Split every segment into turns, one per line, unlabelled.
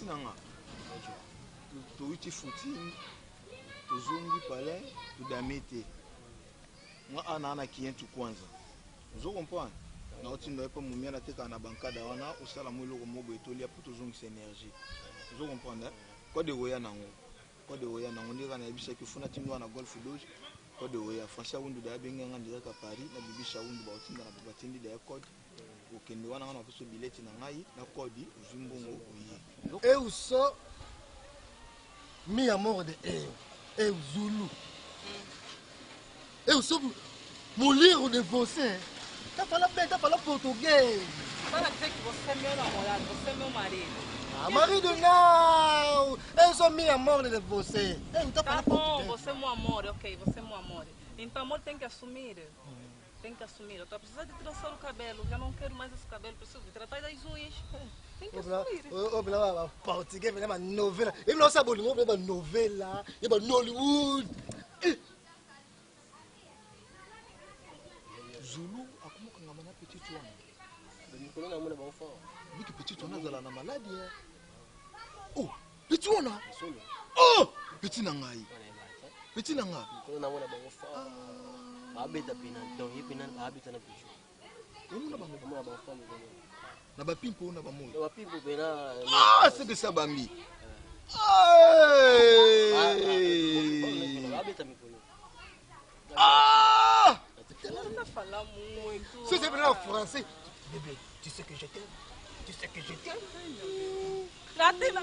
Petit na nga. Towuti footing, tozongi palais, todame te. Nga awa naa na Kientu Kwanza. Ozo comprendre? Naotinda yo mpe momia natekaka na bankada wana osala mwa eloko moko boye tolia mpo tozongisa energie. Ozo comprendre? Code ekoya nango. Code ekoya nango nde kaka nayebisaki yo fo natinda wana na Golf Doge. Code ekoya. Français Awundu daya abengi nga direct à Paris na Bibiche Awundu baotinda na batindi daya code. Okende wana nga napesi yo bileti na ngai na code ozwi mbongo oye.
Eu sou mi amor de eu, eu Zulu. Eu sou mulher de você. Tá falando bem, tá falando português.
Para dizer que você é meu namorado, você é meu marido.
Ah, marido não! Eu sou minha amor de você. Eu tô
Tá
falando
bom,
português.
você é meu amor, ok, você é meu amor. Então amor tem que assumir. Tem que assumir. Eu tô precisando de trançar o cabelo, já não quero mais esse cabelo, preciso de tratar das unhas. Tem que assumir.
Obela portugais, vena ba novela. E nossa bolingo, ba novela, e ba Nollywood.
Zulu akomokangama na petit wana.
Mikolo na mona bango fort.
Biki petit wana azala na maladi. Oh, petit wana.
Solo.
Oh, petit na ngai. Petit na ngai.
Mikolo na mona bango fort. Babeta pena, donc ye pena babeta na bijou.
Omona bango.
Omona bango fort mikolo.
Na ba pimpo na ba moi.
Na ba pimpo pena.
Ah, c'est que ça bambi.
Babeta mikolo.
Ah!
Não fala muito.
Si c'est en français, bébé, tu sais que je t'aime. Tu sais que je t'aime.
Tratina.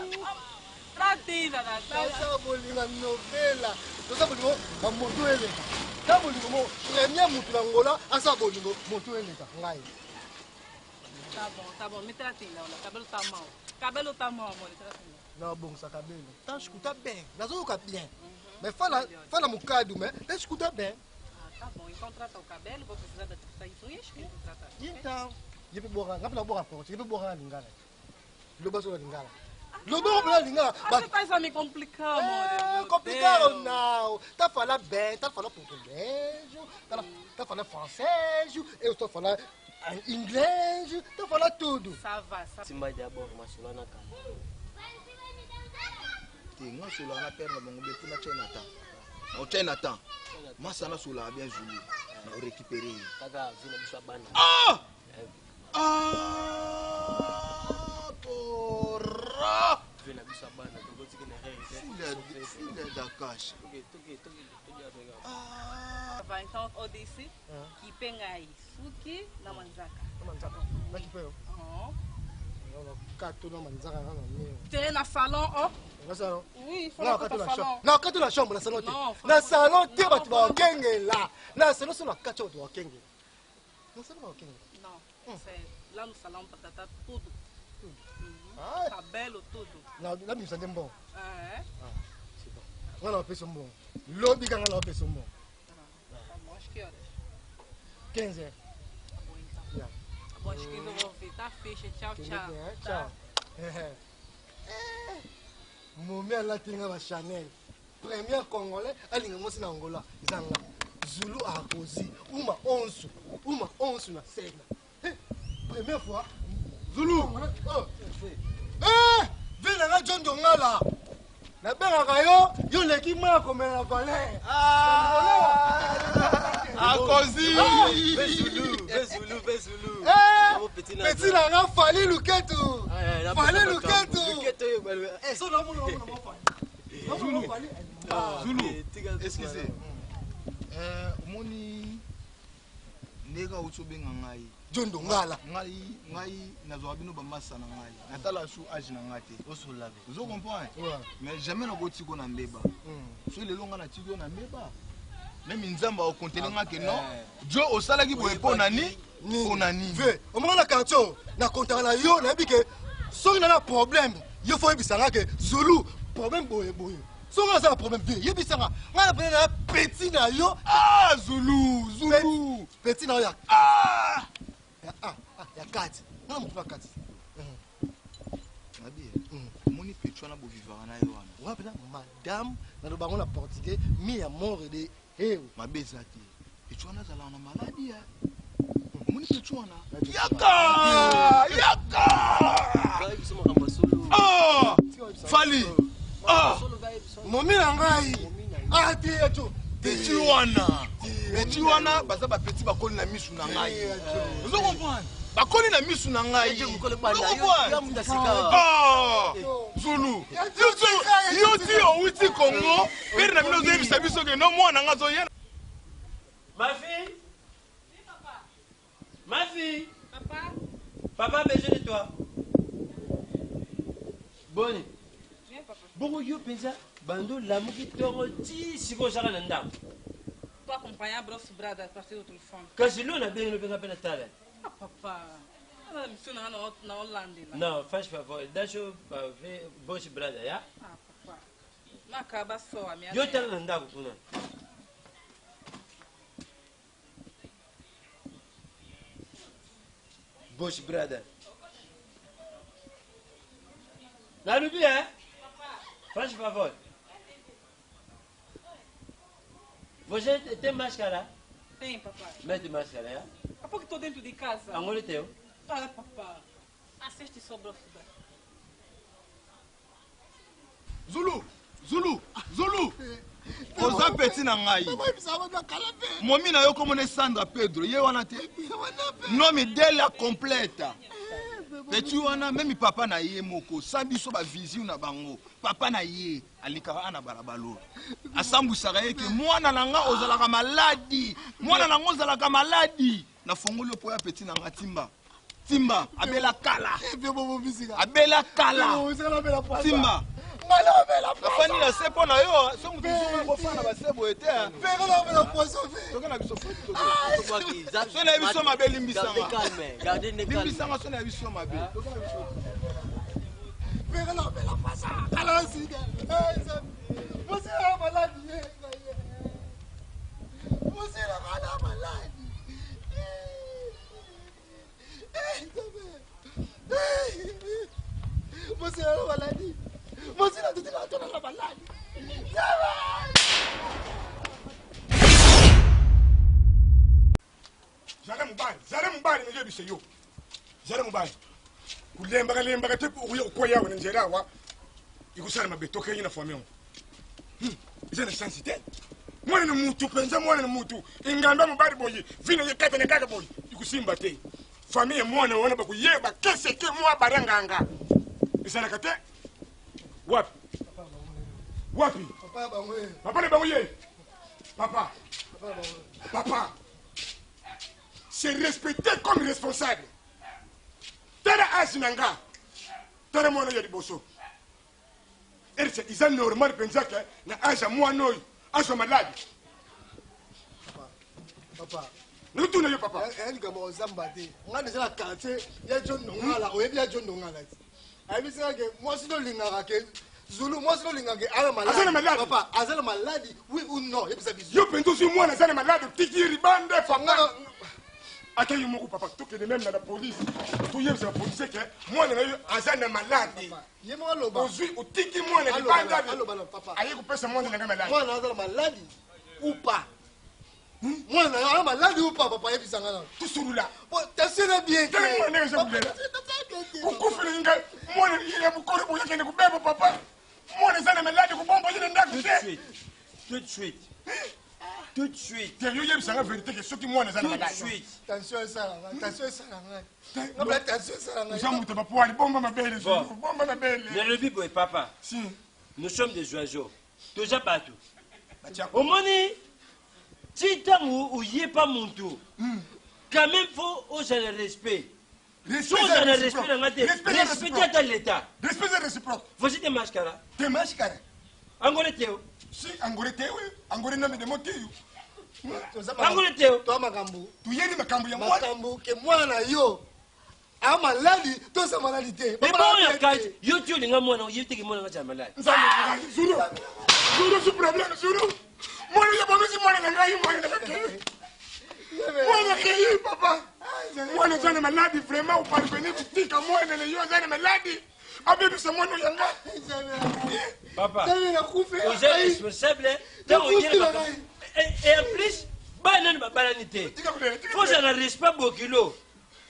Tratina,
Toza bolinga novela. Toza bolingo ba moto eleka. Ta bolingo mo premier mutu na Angola asa bolingo moto eleka ngai.
Tá bom, tá bom. Me tratina, olha. Cabelo tá mal. Cabelo tá mal, amor. Tratina.
Na bongisa cabelo. Tá escuta bem. Nazoyoka bien. Mais fala fala mokado mais tá escuta bem.
Ah, tá bom. Então trata o cabelo. Vou precisar das unhas que tu tratar.
Então, ye pe bora, ngapela bora porte, ye pe bora lingala. Loba so lingala. Loba ko lingala.
Ah, você tá a me complicar, amor.
É, complicado não. Tá falando bem, tá falando português, tá, tá falando francês, eu estou falando inglês, tá falando tudo.
Ça va, ça
Simba de abord masolo na kala.
Te nga solaka na père na bango bien mpona tya na temps. Na otya na temps. Masa na solaka bien Zulu. Na orécupérer ye.
Kaka vi na biso ya bana.
Ah! Ah! Porra!
Vi na biso ya bana tokotiki na erreur te.
Filha da caixa.
Toke toke toke toke toke.
Ah!
Va então, eu disse que pengai suki na manzaka.
Na manzaka. Na kipe.
Oh.
Kato na manzaka na mio.
Te na salon, oh.
Na salon.
Oui, faut
Na
na
kato na
salon.
chambre. Na kato na chambre na salon te.
Non, faut
Na salon te
Non,
bato
faut-
ba kengela. Na salon so na kato bato ba kengela. Na salon ba kengela.
Não, c'est lá no salão para tratar tudo.
Tudo.
Uhum.
Ah.
Cabelo, tudo.
Na na bimisa nde mbongo.
É.
Ah, c'est bon. Nga na bapesa mbongo. Lobi kanga na bapesa mbongo.
Tá bom, às que horas?
15 heures.
Tá bom, então.
Yeah.
Tá bom, às 15 eu vou ouvir. Tá ficha, tchau, tchau.
Tchau. Momi alati nga ba Chanel. Premier congolais alinga mwasi na Angola. Eza nga. Zulu akozi. Uma onsu. Uma onsu na sena. Eh, première fois.
Zulu!
Oh. Eh, vile nga John Dongala. Nabengaka yo, yo leki mwa komela na valeur.
Akozi!
Zulu, Zulu, Zulu.
Eh,
Petit na
petit na nga Fally Luketu. Fally Luketu.
Luketu oyo baloba. Eh,
So na mona mona Fally.
Zulu.
Fally.
Zulu,
tika-
excusez. Euh, omoni ndenge auti obenga ngai
John Dongala.
ngai ngai nazwaka bino bamasa na ngai natala su age na ngai te
Osola be.
ozo comprendre
Ouais.
mais jamais nakotika na mbeba so lelo ngai natiki yo na mbeba meme nzambe akokontele nga ke non jo osalaki boye mpo na nini mpo na nini
Ve, omona na quartier oyo, na kontaka na yo nayebi ke soki na na problème yo fo oyebisanga ke Zulu problème boye boye. Soki aza na problème ve yebisanga ngai na pene na petit na yo.
Ah Zulu, Zulu.
Petit na yo ya
Ah!
ya ah, ah, ya kati. Nga na motu na kati.
Nabi, omoni petit wana bovivaka na ye wana.
Wana pena madame naloba yango na portugais mi amor de eu.
Mabe eza te. Petit wana azalaka na maladi ya. Omoni petit wana.
Najo-
Yaka! Yaka!
Ngai biso makambo ya solo.
Ah! Mobali. Ah!
Momi na ngai. Ah, te ya jo.
Petit wana. Petit wana baza ba petit bakoli na misu na ngai. Ozo comprendre? Bakoli na misu na ngai. Ozo comprendre? Ah! Zulu. Yo ti owuti Congo, pere na bino ozoyebisa biso ke no mwana nga azoya.
Ma fille?
Oui, papa.
Ma fille?
Papa?
Papa a besoin de toi. Boni.
Viens, papa.
Bongo yo penza bando lamuki tongo ti sikoyo ozaka na ndako.
Tô acompanhar Brosso Brada a partir do telefone.
Kasi lo na bengi lobenga mpe na tala.
Ah, papa. Ana mission na na na Hollande lá.
Non, faz favor, deixa eu ver Boss Brother, ya?
Ah, papa. Não acaba só a minha.
Yo tala na ndako kuna. Boss Brother. Nalobi, hein? Faz favor. Você tem máscara?
Tem, papai.
Mete máscara, ya?
Há pouco estou dentro de casa.
Angola teu?
Para, papá. Assiste só Brosso Brada.
Zulu, Zulu, Zulu. Oza petit na ngai. Momi na yo komona Sandra Pedro, ye wana te. Nome dela completa. Petit wana meme papa na ye moko, sa biso ba vision na bango. Papa na ye alikaka ana balabala oyo. Asambwisaka ye ke mwana na nga ozalaka maladi. Mwana na nga ozalaka maladi. Nafongoli yo po ya petit na nga timba. Timba abela kala. Abela kala. Timba. Nafandi na se mpo na yo so moto mosusu akofanda na base boye te. Toke na biso so na biso mabe limbisanga. Limbisanga so na biso mabe. Toke na biso.
Zala mobali, zala mobali nayebisa yo. Zala mobali. Kulembaka lembaka te okoya kokwea awa na nzela awa ekosala mabe tokengi na famille yango. Eza na chance te. Mwana na mutu mpenza mwana na mutu engamba mobali boye vi na ye kata na kaka boye ikosimba te. Famille ya mwana wana bakoyeba keseke mwa bara nganga ezalaka te. Wapi? Wapi? Papa na bango ye. Papa. Papa. C'est respecté comme responsable. Tala âge na nga. Tala mwana ya liboso. Erse eza normal mpenza ke na âge ya mwana oyo azwa maladi.
Papa.
Notuna yo papa.
Eh, likambo ozamba te. Nga deja na quartier ya John Ndongala, oyebi ya John Ndongala ti. Ayebisi nga ke mwasi tolingaka ke Zulu mwasi tolingaka ke aza maladi.
Aza na maladi.
Papa, aza na maladi, oui ou non, yebisa biso.
Yo mpenza ozwi mwana aza na maladi otiki ye libanda papa. Ata yo moko papa tokende meme na la police toyebisa ba policier ke mwana na yo aza na maladi.
Ye moko aloba.
Ozwi otiki mwana libanda.
Aloba na papa.
Aye kopesa mwana na ngai maladi.
Mwana aza na maladi ou pas? Mwana na yo aza maladi ou pas papa yebisa nga nano.
Tosolula.
Tension na bien te.
Tala mwana eza kolela. Kokufela ngai mwana ya mokolo boye akende kobeba papa. Mwana eza na maladi kobomba ye na ndako te.
Tout de suite. Tout de suite.
Te yo yebisa nga vérité ke soki mwana eza na
Tout de
maladi.
suite.
Tension esala nga, tension esala nga. Nga bla tension esala nga.
Oza moto ya bapoali bomba mabele
Bon.
bomba mabele.
Nalobi boye papa.
Si.
Nous sommes des oiseaux. Toza bato.
Batia
Omoni ti ntango oyepa mutu quand même faut ozala respect.
Respect
So ozala na
eza
respect na nga te.
Respect eza
Respecte
réciproque.
ata l'état.
Respect eza réciproque.
Você tem máscara?
Te máscara.
Angola teo.
Si angore te oyo angore nami de moteyo.
Angola teo.
Toa makambo.
Toyebi makambo ya mwana.
Makambo ke mwana na yo a maladi to sa maladi te.
Mais bon ya kati yo ti olinga mwana oyebi te ke mwana nga aza maladi.
Nzambe na ngai Zulu. Zulu su problème Zulu. Mwana ya bomisi mwana na ngai mwana na ngai. Mwana kei papa. Mwana aza na maladi vraiment oparvenir kotika mwana na yo aza na maladi. Abebisa mwana ya ngai.
Papa.
Nzambe nakufi.
Oza responsable ntango
Nakufi
oyei
na
na
ngai.
Et en plus bana nani babalani te.
Tika kolela, tika
Faut ozala na respect bokilo.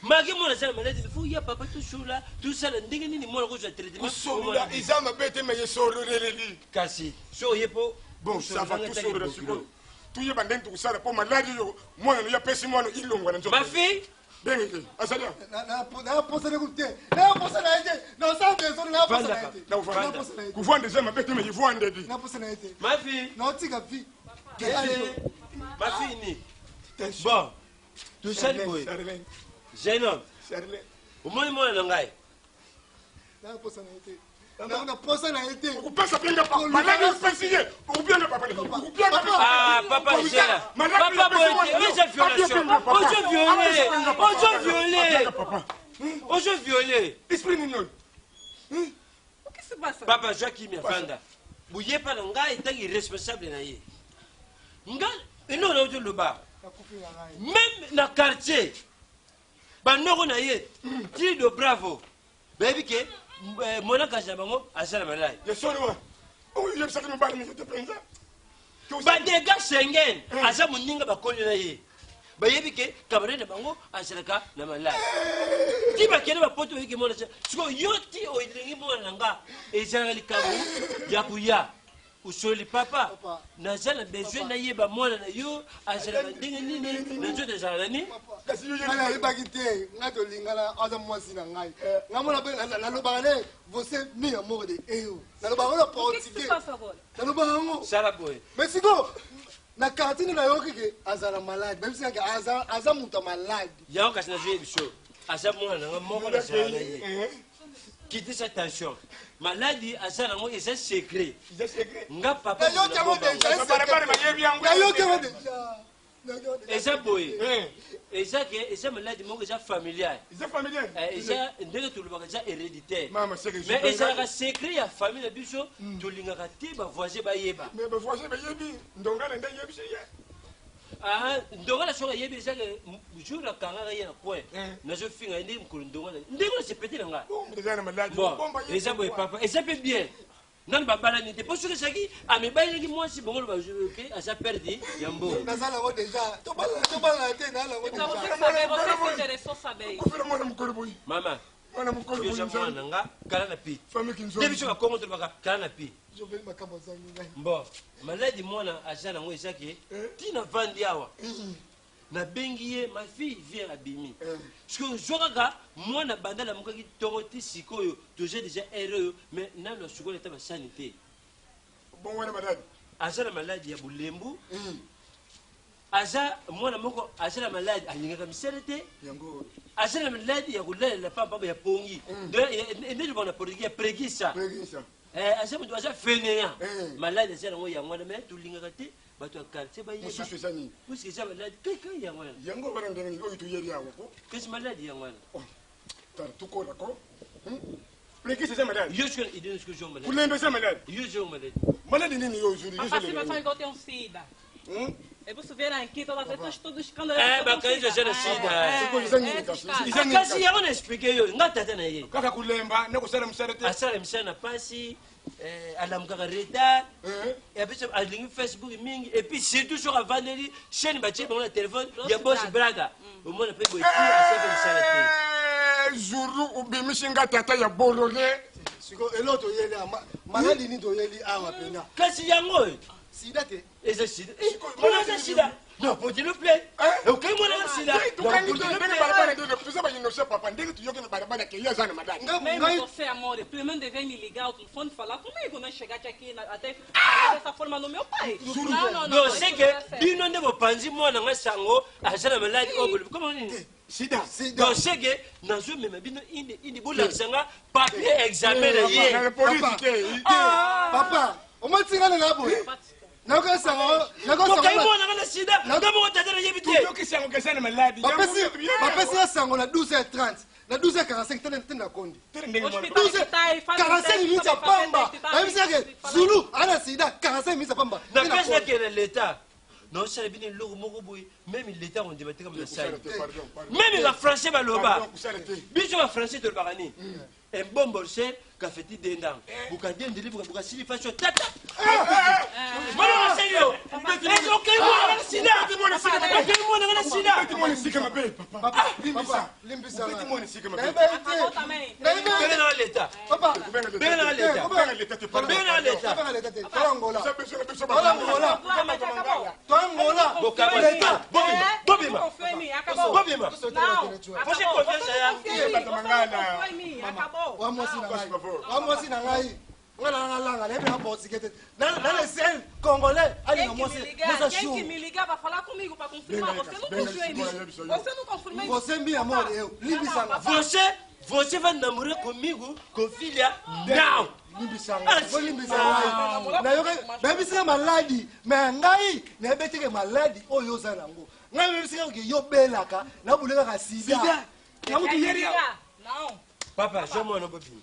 Malgré mwana aza na maladi, il faut ya papa tosolola, tosala ndenge nini mwana kozwa traitement.
Kosolola eza mabe te, me yesololeleli.
Kasi so oye mpo
Bon, ça va, tosolola sikoyo, toyeba ndenge tokosala mpo maladi oyo mwana no yapesi mwana ilongwa na nzoto.
Ma fille.
Ndenge te azali awa.
Naposana kutu te, naposana ye te, nasala desordre, naposana ye te. Naposana ye te.
Kovanda eza mabe te, me yevwandeli.
Naposana ye te.
Ma fille.
Naotika vie.
Ma fille ni bon, tosali boye, jeune homme, omoni mwana na ngai.
Naposana ye te, naposa na ye te.
Okopesa mpenga maladi opesi ye, okobianga papa, okobianga.
Ah, papa Gela, papa boye te, eza violation. Ozo viole, ozo viole, ozo viole.
Esprit nini oyo?
O que se passa?
Papa Joaquim avanda boyepa na ngai ntangi responsable na ye, nga eloko na ozoloba.
Nakufi na ngai.
Même na quartier, banoko na ye Trido Bravo bayebi ke mwana kasi na bango aza na maladi.
Ya solo wa oyo oyebisaki mobali mingi te mpenza.
Badega Schengen aza moninga, bakoli na ye bayebi ke camarade na bango azalaka na maladi. Ti bakende bapoto, bayebi ke mwana sikoyo yo ti olingi mwana na nga, ezalaka likambo ya koya osoli. Papa,
Papa.
Naza na besoin nayeba mwana na yo azalaka ndenge nini na nzoto, ezalaka nini.
Kasi yo
Ngai nayebaki te, ngai tolingana, aza mwasi na ngai. Ngai mona mpe nalobaka ne você mi amor de eu, nalobaka ngo na
O que que se
portugais.
passa agora?
Nalobaka yango.
Sala boye.
Mais sikoyo na quartier nde nayoki ke azala malade, bayebisaka ke aza moto ya malade.
Yango kasi nazoyebi so aza mwana na nga moko, nazala na ye, kitisa tension. Maladi aza nango eza secret.
Eza secret.
Nga papa.
Nayoki yango deja.
Balabala bayebi yango.
Nayoki yango deja, nayoki yango deja.
Eza boye, eza ke eza maladi moko eza familial.
Eza familial.
Eza ndenge tolobaka, eza héréditaire.
Mama, c'est que
mais ezalaka secret ya famille na biso, tolingaka te bavoisin bayeba.
Mais bavoisin bayebi, ndongala nde yebisi ye.
Ah, ndongala soki ayebi, eza ke jour akangaka ye na coin, nazofinga ye ndenge mokolo ndongala ndenge nasepete na ngai.
Bon, eza na maladi.
Bon,
Bomba ye.
eza boye papa, eza mpe bien nanu babalani te, mpo soki ezalaki amibalelaki mwasi bongo loba ke aza perdi ya mbongo.
Naza nango deja, tobalana te, naa nango
Então
deja.
você saber, você se interessou saber.
Kofela mwana mokolo boye.
Mama.
Mwana mokolo
yo
boye.
oza mwana na nga, kala na pi.
Famille
Nde
Kinzonzi.
biso bakongo tolobaka kala na pi.
Joveli makambo azangi ngai.
Bon, maladi mwana aza nango eza ke ntina vandi awa, nabengi ye: "Ma fille, vient." Abimi. Sikoyo ozwa kaka mwana banda alamukaki ntongo ti sikoyo, toza déjà heure oyo, mais nano asukola ata basani te.
Bon, wana maladi.
Aza na maladi ya bolembu, aza mwana moko aza na maladi, alingaka misele te.
Yango.
Aza na maladi ya kolalela pamba, ya pongi, nde lobaka na portugais ya preguiça.
Preguiça.
Aza moto aza fainéant. Maladi aza nango yango wana, mais tolingaka te bato ya quartier bayeba.
Mosusu eza nini?
Puisque eza maladi kaka yango wana.
Yango wana ndenge nini oyo toyeli awa ko?
Kasi maladi yango wana.
Oh, tala, tokola ko. Preguiça eza maladi.
Yo sikoyo idée sikoyo zongo maladi.
Kulemba eza maladi.
Yo zongo maladi.
Maladi nini yo ozuli?
Papa, se você igual tem um sida. Eu posso ver aqui, toda vez todo escândalo.
Eh, bakanisi aza na sida.
Sikoyo eza nini kasi? Eza nini
Kasi
kasi?
yango na expliquer yo, nga tata na ye.
Kaka kulemba na kosala mosala te.
Asala misala na pasi, alamukaka retard. Apesi alingi Facebook mingi, et puis surtout soki avandeli chaîne batie bango na telefone ya Boss Braga, omona mpe boye ti asala misala te.
Zuru obimisi nga tata ya bolole.
Sikoyo eloko toyeli awa, maladi nini toyeli awa mpenza?
Kasi yango oyo.
Sida te?
Eza sida. Mwana aza sida, non, potilo plaît, okai mwana na sida.
Tokangi te ndenge balabala, ndenge toza bainnoce papa, ndenge toyoki na balabala ke ye aza na maladi.
Mesmo você, amor, primeiro devia me ligar ao telefone falar comigo, não chegaste aqui até falar dessa forma no meu pai. Não, não, não.
Non,
Isso
c'est
não
que
é certo.
bino nde bopanzi mwana nga sango aza na maladi oyo bolobi koma nini.
Sida.
Sida.
Donc c'est que nazomema bino inde inde, bolakisa nga papier examen na ye.
Na polisi te.
Te papa, omatinga na boye, nayoka sango.
Tokai mwana nga na sida, nga moko tata nayebi te.
Toyokisi yango ke eza na maladi.
Bapesi nga sango na 12h30, na 12h45 tene tene na kondi.
Tele ndenge mwana.
Hospital que tá aí, faz um
45
teste,
minutes ya
também fazer
pamba.
teste, tá?
Bayebisaka Zulu aza na sida, 45 minutes ya pamba.
Na
Tene na
place
kondi.
nakende na leta, naosala bino eloko moko boye, même leta kondima te kama nasali.
Kosala te, pardon, pardon.
Même bafrançais baloba.
Pardon, kosala te.
Biso bafrançais tolobaka nini? Un bon bolser kafeti dendang bukadendeli bukasili faso tata mwana nasali yo okei mwana na. sida. Okei mwana nga na sida.
Obeti mwana esika mabe papa.
Papa,
Limbisa.
limbisa
Obeti mwana esika mabe.
Nayebi
Acabou
te.
também.
Nayebi
Benga na leta.
Papa.
Benga na leta.
Benga leta te, pardon.
Benga na leta.
Benga leta te. Tola Angola.
Biso- biso- biso-
Tola Angola.
Acabou.
Tola Angola.
Bokaba.
Leta.
Bobima. Bobima.
Não confiou em mim, acabou.
Bobima.
Não,
Você
acabou.
confia
Você não confia em mim,
Bato
você não
mangala.
confiou em mim, acabou.
Wa mwasi na
Faz
ngai.
favor.
Wa mwasi na ngai. Nga na ngalanga nayebi na portugais te. Na na le seul congolais
Quem
alinga
que me
mwasi
ligar,
mwasi
quem que
chou.
me ligar vai falar comigo para confirmar.
Benga,
Você não
benga,
confiou em mim.
benga, benga.
Você não confirmou em mim.
Você me amor eu. Limbisa nga.
Você vai namorar comigo com filha? Não!
Limbisa ngai. Bolimbisa ngai. Nayoka bayebisaka maladi me ngai nayebi teke maladi oyo oza nango. Ngai nayebisaka ke yo belaka nabulekaka sida.
Sida.
Quem me ligar? Não.
Papa, je mwana bobima.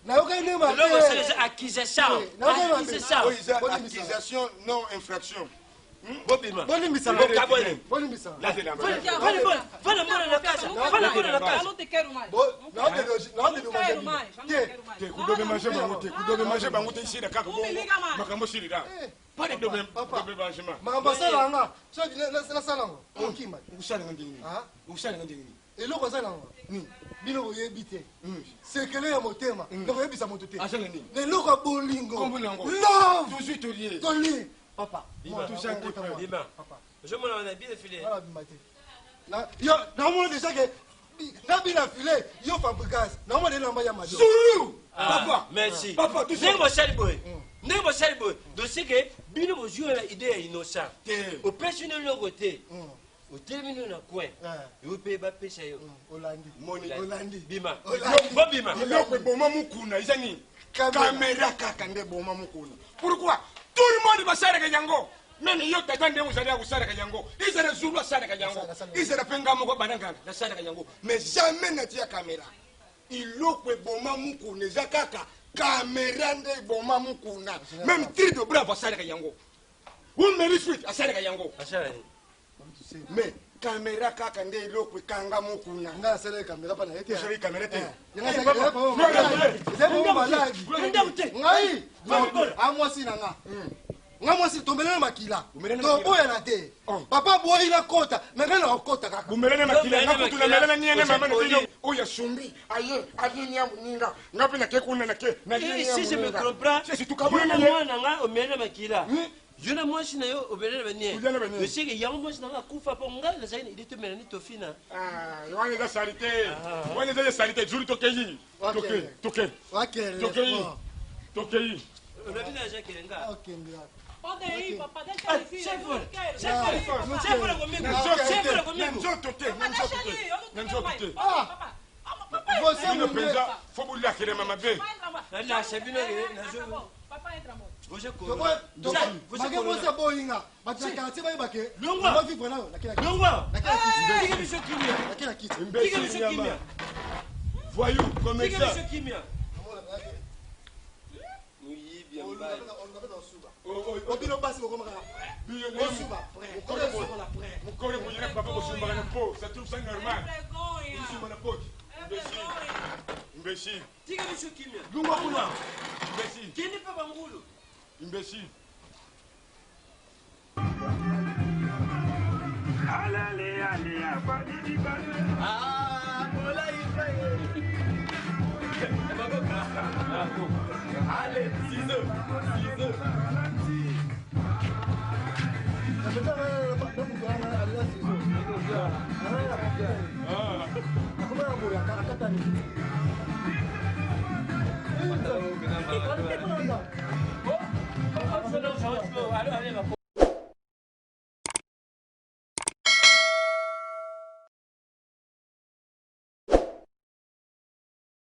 Nayokaki nde
Eloko
mabe.
osalisa accusation. Accusation.
Oyo eza
Bolimbisa.
accusation non infraction.
Bobima.
Bolimbisa ngai.
Bokabwani.
Bolimbisa ngai.
Là, c'est la
Fala, fala, fala mwana na casa. Fala mwana na
Eu
casa.
não te quero mais.
Bo-
Não quero mais. Já não te quero mais.
Te kudomemaje bango te kudomemaje bango te esila kaka
Não me liga mais.
makambo esilila pas de
Papa.
domemagement.
Makambo asala nga soki nasala yango okima te.
Osalanga ndenge nini?
Ah?
Osalanga ndenge nini?
Eloko aza nango bino boyebi te sekele ya motema nakoyebisa moto te.
Asala nini?
Na eloko ya bolingo.
Kombo na yango.
Love.
Tozwi tolie.
Toli papa.
Bima.
Mwana, okota mwana.
Bima.
Papa.
Je mwana wana bien filé.
Wana bima te. Yo naomona deja ke nga bina file yo fabrigas naomona elamba ya mado.
Zulu.
Ah,
Papa.
Merci.
Papa, tout ça.
Ndenge bosali boye. Ndenge bosali boye. Dossier ke bino bozwi na idée ya innocent.
Te.
Opesi bino eloko te. Otelemi bino na coin.
Eh.
Yo mpe bapesa yo.
Olandi.
Moni.
Olandi.
Bima.
Olandi.
Bobima.
Eloko eboma mokuna eza nini?
Kamera.
Kamera kaka nde eboma mokuna. Pourquoi tout le monde basalaka yango? Meme yo tata ndenge ozali ya kosalaka yango, ezala Zulu asalaka yango,
Asalaka.
ezala mpe nga moko bana nganga nasalaka yango, mais jamais natia kamera. Eloko eboma mokuna eza kaka kamera nde eboma mokuna. Même tri de brave asalaka yango, umeri suite asalaka yango,
Asala nini?
Mais kamera kaka nde eloko ekanga mokuna.
Nga nasalaki kamera mpa na ye te.
Osalaki kamera te.
Yanga ezali maladi.
Ndako te.
Ngai
Bola.
amwasi na nga nga mwasi tomelana makila.
Bomelana makila.
Toboyana te.
Oh.
Papa boyi nakota me ngai nakokota kaka.
Bumelana makila
Yo,
nga kutu
melana
namelana niene mama na
Ozali
bino oyo asumbi aye alieni ya moninga nga mpe nake kuna nake
Eh, si je me comprends,
sesi
yo
tukabona
na
na ye.
mwana nga omela makila. Yo na mwasi na yo omela na banie.
Olia na banie.
Dossier ke yango mwasi na nga akufa mpo ngai nazali na idée tomela ni tofina.
Ah, wana eza salite, wana eza salite. Zulu, tokei.
Ok.
Tokei, tokei.
Wakende.
Tokei, tokei.
Olobi na Jacques nga.
Okende wapi?
Pode ir, papá, deixa
Ah,
eles ir.
sai
Eu não
fora.
quero.
Sai fora.
Deixa eles ir, papá.
Sai fora comigo.
Na nzoto
Sai
te,
fora
na
comigo.
nzoto te, na
Papá,
nzoto
deixa
te,
ele ir. Eu não
na
te quero
nzoto
mais.
te.
Ah.
Papá, ah, papai,
Você
Bino
mulher.
mpenza fo bolakelema mabe.
Papai, entra, amor.
Relaxa, bino ke nazo.
Acabou. Papai, entra, amor.
Você corona. Sai, você
Make
corona.
mwasi aboyinga bato na quartier bayebake.
Longwa.
Bavivre nayo nake na kiti.
Longwa.
Nake na kiti.
Tika biso kimia.
Nake na kiti.
Tika biso
Imbécile
kimia.
nyama voyou
Tika
commerçant.
biso kimia. Moyibi ya mobali.
Obino basi bokomaka osuba
Mokolo boyina papa kosumbaka na po, ça trouve ça normal?
É vergonha.
Kosumba na po.
É
Imbécile.
vergonha.
Imbécile.
Tika biso kimia.
Longwa kuna. Imbécile.
Kende mpe bangulu.
Imbécile.
Allez, allez,